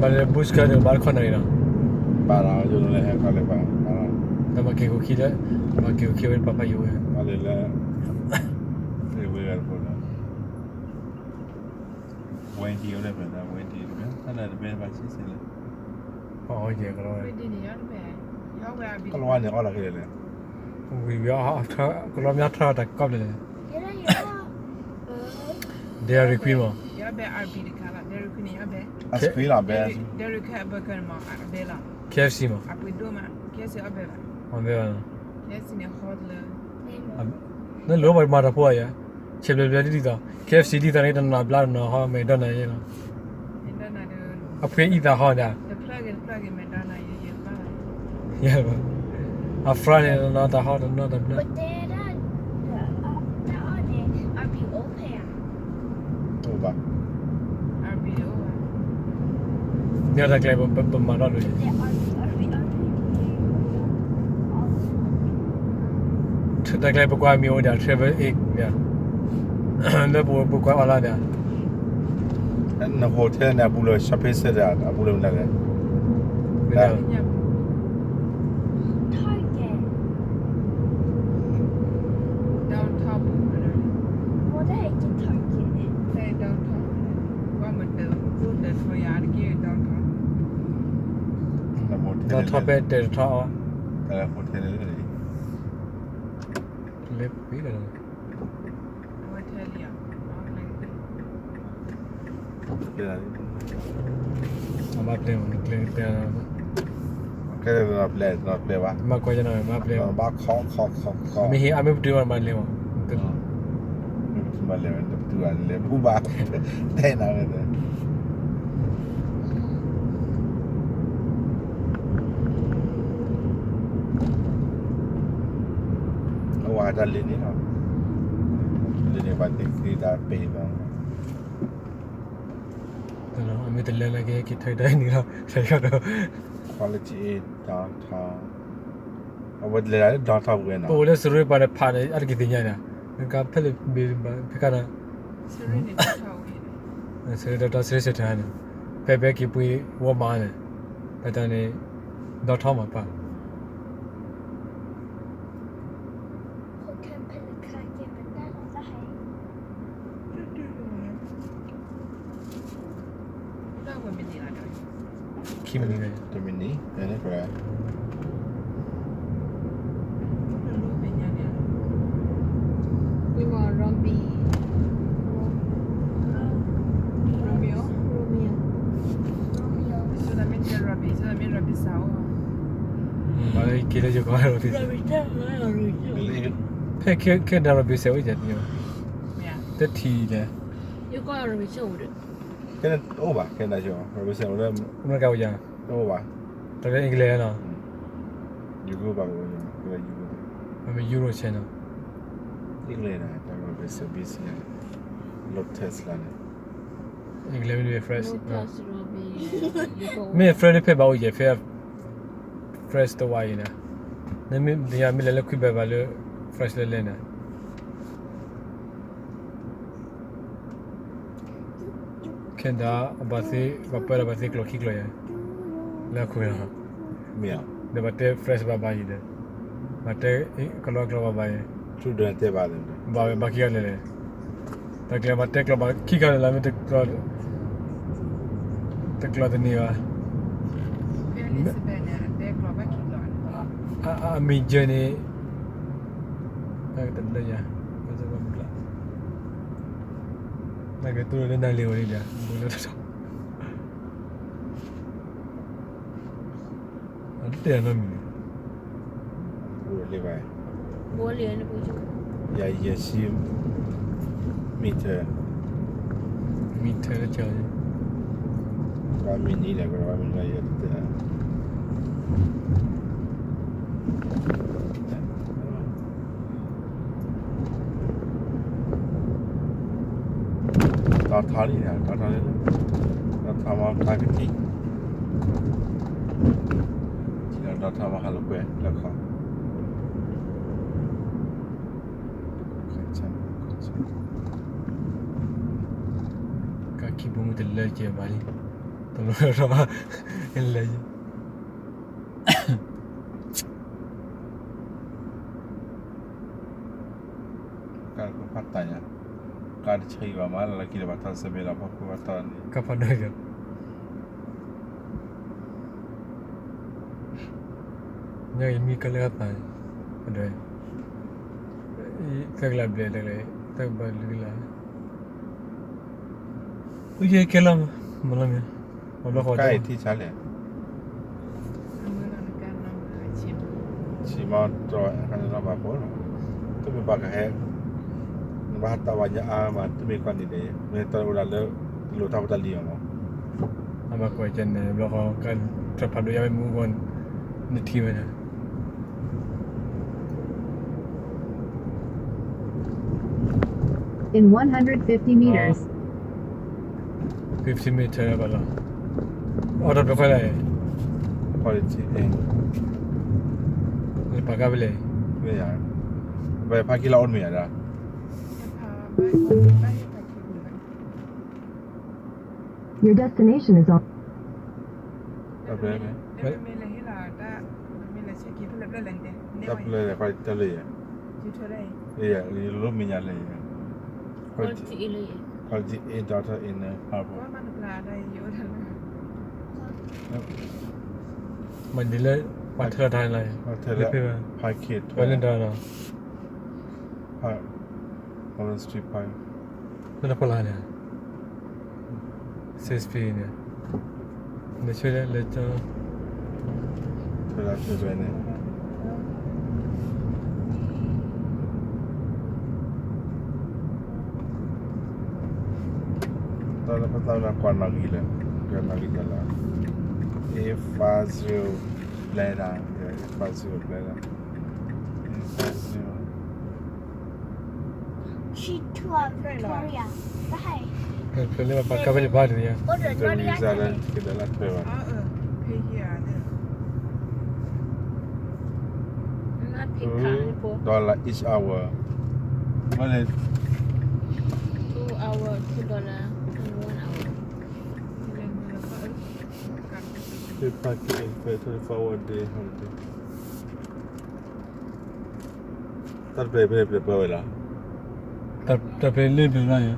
ဘၣ်လၢ bus ကါန့ၣ် ဘၣ်တခီနၤအံၤလီၤ. ဘၣ်လီၤ, ယိလၢဟဲခီလၢဘၣ်, တၢ်မၤက့ၤခိၣ်ခံလၢ, မၤက့ၤခိၣ်ခံဝဲပှၤဖးယိဝဲ, ဘၣ်လၢလၢ, ဝဲဂၤတဖိလီၤ, ဝဲဒံးဝဲဒၣ်, ဝဲဒံးတဘဲ, တၢ်လၢတဘဲဘၣ်ဆံဆံလၢ, အီၣ်ယဲၢ်ကလီဝဲ, ကလီဝဲန့ၣ်အီၣ်လီၤခဲလၢာ်လဲၣ်, ဝံၤဝံၤ, ကလီမ့ၢ်ထီၣ်တၢ်ကီၢ်လဲၣ်လဲၣ်, Dairy Queen မး, လၢ Dairy Queen မး, KFC မး, အဘဲဘၣ်, နလိၣ်ဘၣ်မၤတၢ်ဖိအယၤ, ဆဲးဘျဲးဘျဲးဒ်သိး KFC ဒ်သိးန့ၣ် တနီၤဘျါတနီၤဟီ McDonald ယဲလီၤ, အဖှ့အံသးဟီဒၣ်, အ fry န့ၣ် တနီၤတၢ်ဟီ တနီၤတၢ်ဘျါ တအိၣ်ဘၣ်, မ့ၢ်တၢ်ကျဲပမၤထီၣ်ဒ်န့ၣ်, တၢ်ကျဲပကွၢ်မ့ၢ်အိၣ်ဒၣ် travel aid န့ၣ်, လၢပကွၢ်အီၤလီၤန့ၣ်, န hotel န့ၣ် အပူၤလၢ shopping center အပူၤလၢမနုၤလဲၣ်, downtown ဖဲတဲာ်တထီၣ်အီၤ, လဲၤပှ့ၤလီၤ, အဘၣ်ပျဲၢ်မး ကျဲတဲ, ကျဲတဲ, မ့ၢ်ကွၢ်ယနီၤ မ့ၢ်ပျဲၢ်, မ့ၢ်ဟ့ၣ်အမ့ၢ်ပတုာ်မး မၤလဲၤမး, မ့ၢ်ပတုာ်မၤလဲၤဝဲ တပတုာ်ဘၣ် လဲၤပူၤဘၣ်, တဲနၤဝဲ အဝဲတၢ်လၢန့ၣ်လီၤ, လၢန့ၣ်ပှၤသ့ၣ်သ့ၣ်တၢ်ပ့ၤဘၣ်, အမ့ၢ်တလဲၤလၢကဟဲက့ၤထၢတၢ်န့ၣ်လီၤ, ဒီး quality downtown, အဝဲတလဲၤလၢ downtown ပူၤဝဲနီၤ, ပအိၣ်လၢစရ့ပှၤန့ၣ်ဖးန့ၣ် အတက့ၤသ့ၣ်ညါန့ၣ်, နကဖဲလၢဘ့ၣ်ဘၣ်ဖဲကါန့ၣ်, စရ့ downtown စရ့ center န့ၣ်, ဖဲဖဲက့ၤပှ့ၤ Walmart န့ၣ်, ဖဲတၢ်န့ၣ် downtown မးပၢ် ခံမံၤန့ၣ်, တမံၤန့ၣ်, က့ၤလၢယကီၢ် ဖဲခဲဒၣ် Robinson ဝဲဒၣ်, တထံၣ်လဲၣ်, အိၣ်ဘၣ် ခဲဒၣ် Robinson လၢ အမဲရကၤဝဲယၤ, တအိၣ်ဘၣ်, တၢ်လၢ England နီၤ, မ့ၢ် Euro ဆဲးနီၤ, England တၢ် Robinson ဘ့ၣ်ဆ့န့ၣ်, Lotus လၢန့ၣ်, England မ့ၢ် fresh, မ့ၢ် fresh န့ၣ်ဖဲဘၣ်အိၣ်ယဲၢ်ဖဲ fresh တဝါအံၤန့ၣ်, နမ့ၢ်တယၤမ့ၢ်လဲၤလၢ Quebec ဘၣ်လၢ fresh လဲၤလဲၤန့ၣ် Canada အဘၣ်သ့ ပှၤပၢလီၤဘၣ်သ့ကျိာ်ခံကျိာ်ယဲၢ်, လၢအခိၣ်လီၤ, ဒီးဘၣ်တဲ fresh ဘၣ်ဘၣ်အံၤဒီး, ဘၣ်တဲကလီကျိာ်ဘၣ်ဘၣ်အံၤ, ဘၣ်ဝဲဘၣ်ခံဂၤလဲၤလဲၤ, တၢ်ကျဲဘၣ်တဲကျိာ်ဘၣ်ခံဂၤလဲၤလၢမ့ၢ် တကျိာ်တန့ၢ်ဘၣ်, အမံၤယဲၢ်န့ၣ်, တလၢယၤ, နကတိၤလၢနၤလံၤဝဲဒၣ်, ဘိလၢတထီၣ်, အတတဲနီတမံၤန့ၣ်, ယယဲၢ်ဆံ meter, meter လၢက, ပှၤမံၤနံၤလဲၣ်, ပှၤမံၤနံၤလဲၣ်, ဒီထီလံ, ဒီထီလံ, ဒီထီမ့ၢ်ပှၤကထံၣ်, ဒီထီမ့ၢ်ဟးလိာ်ကွဲလၢခီ, ကၢ်ခံဘိမုၢ်တလၢကဲဘၣ်လံ, တ တလီၤထီၣ် လဲၤ ကါဖးတၢ်ညါ, ကါတဆံဘၣ်မး လၢကံလၢဘၣ်ထီၣ်စဲးဘ့ၣ်လီၤ ဖီခိၣ်ဘၣ်ထီၣ်န့ၣ် ကါဖးဒိၣ်ယၤ ညါအံၤမံကါလၢအသးန့ၣ် အဒိ သၢကလးဘျဲၣ်တကလဲၣ် သၢကဘၣ်လွံၢ်ကလး အူယဲကဲလီၤ မၤလီၤမ့ၢ် အဘျီဃီ ကါအံၤထံဆါလဲၣ် ဆံမီတြီ အခါန့ၣ်လီၤဘၣ်ဖိလီၤ တမ့ၢ်ဘၣ်ကဟဲ နဘၣ်ဟးတၢ်ဝဲညါအါမး တမ့ၢ်ကီၢ်န့ၣ်ဒီး မ့ၢ်တၢ်အိၣ်ဒၣ်လၢ တလိၣ်တၢ်ဖိတၢ်လံၤအီၤမး အဘၣ်ကွၢ်ကဲန့ၣ် ဘျီဃီ ကါထီၣ်ဖးဒိၣ်ယါဝဲမူဂီၢ် နထံၣ်ဝဲဒၣ် In one hundred fifty meters. Fifty meter ဘၣ်လီၤ. အိၣ်ဒီးတခွဲလၢ quality လၢပာ်ကါဖဲလဲၣ် မ့ၢ်ယၤ ဘယ် parking lot အိၣ်မ့ၢ်ယၤဒၣ် Your destination is on တၢ်ပျဲ တၢ်ပျဲလဲၣ် quality တၢ်လၢယဲ ယလိၣ်မဲာ်ညါလၢယဲ quality အံၤ daughter in the harbor မ့ၢ်ဒ်လၢ ပှၤထၢထါလၢ ပှၤထၢလၢ ဖးခ့ထွဲ ပှၤလၢဒၣ်လီၤ Holland Street Park လၢတၢ်ဖီလာ်န့ၣ် six feet န့ၣ် နဆၢလၢလၢကၠီ ဖဲလၢဖဲဖဲန့ၣ် တၢ်လၢပသးနၤကွၢ်နီၣ်ဂံၢ်လၢ ကွၢ်နီၣ်ဂံၢ်ယလၢ eight five zero Bladder, yeah, eight five zero Bladder. Eight five zero. ဖဲလၢပှၤကါဖဲန့ၣ်ဘၣ်တနံၤညါ Three thousand က့ၤလၢလၢထွဲဘၣ် two dollar each hour. What is two hour, two dollar, and one hour. They park it for twenty-four hour day holiday. တၢ်တပျဲၢ်ဖဲပျဲၢ်ပၢဝဲလီၤ. တၢ်တပျဲၢ်လၢပျဲၢ်လီၤယၤ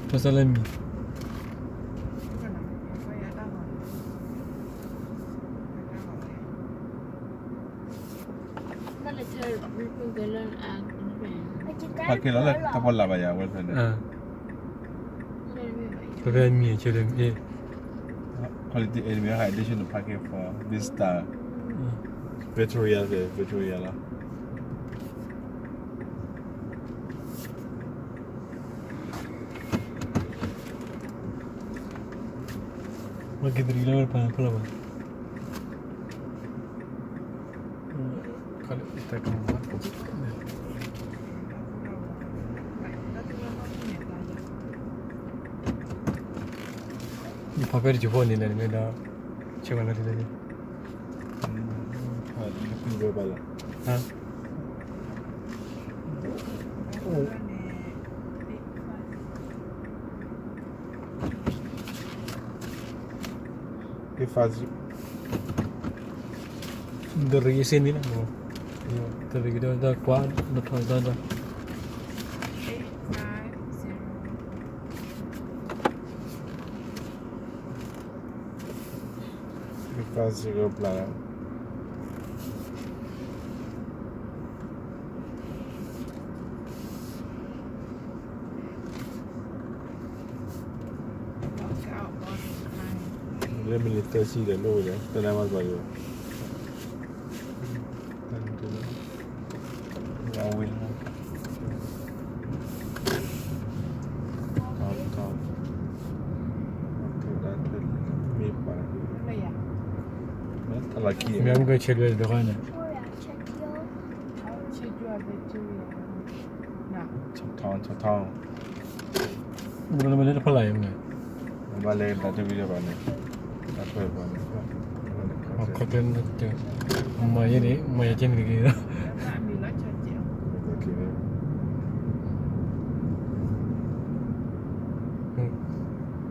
တၢ်စၢ်လၢမံၤ park itလီၤလၢတၢ်ဖီလာ်ဘၣ်ယၤ ဝဲဖဲန့ၣ် ဖဲဖဲမံၤဆဲးလၢမံၤ Quality area ဟဲ additional parking for visitor. Victoria လၢ Victoria လီၤ. မ့ၢ်က့ၤတရံးလၢဝဲတပၤဖီလာ်ဘၣ် ယဖးဖဲတကၠိၤဖိန့ၣ်လဲၣ် နမ့ၢ်ဒီး ဆဲးဝဲလီၤတလဲၣ် ဟါ eight five zero ဒီးရ့စ့န့ၣ်လီၤ တရ့ကဒီး ဒီးကွၢ် ဒီးထီၣ်ဒီး eight five zero ဘျါ လၢမံးနံးသၢဆံဒီး လိၣ်ဝဲလဲၣ် တနၢ်မၤတဘၣ်ယိၤ အဝဲ မ့ၢ်ပာ် မ့ၢ်တၢ်လီၢ်ခံ မ့ၢ်မ့ၢ်ကဆဲးလွဲၢ်ဒီးဃီန့ၣ် ဆီထီ ဆီထီ ဘၣ်လၢမ့ၢ်လၢတဖီလာ်အံၤမ့ၢ် ဘၣ်လၢတၢ်တဝံၤလၢၤဘၣ်န့ၣ် တၢ်ထွဲဘၣ်န့ၣ် ခီတဲ မၤယဲန့ၣ် မၤယဲကဲန့ၣ်တက့ၢ်လီၤ တၢ်မံၤလီၤဆီကဲး တၢ်က့ၤန့ၣ် ဟ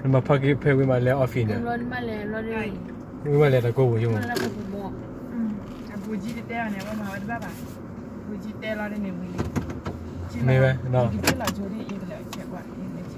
နမၤဖီက့ၤဖဲဝံၤမးလဲၤ office န့ၣ်, ဝံၤမးလဲၤတၢ်ကိးပူၤယိမး, အဘူးကံတတဲအီၤန့ၣ် ဝဲမၤဝဲတဘၣ်ဘၣ်, အဘူးကံတဲလီၤန့ၣ်ဝံၤလံ, မ့ၢ်ဝဲ, ကဘ့ၣ်လီၤကၠိဒ်အံၤကလဲၤဆဲးကွၢ်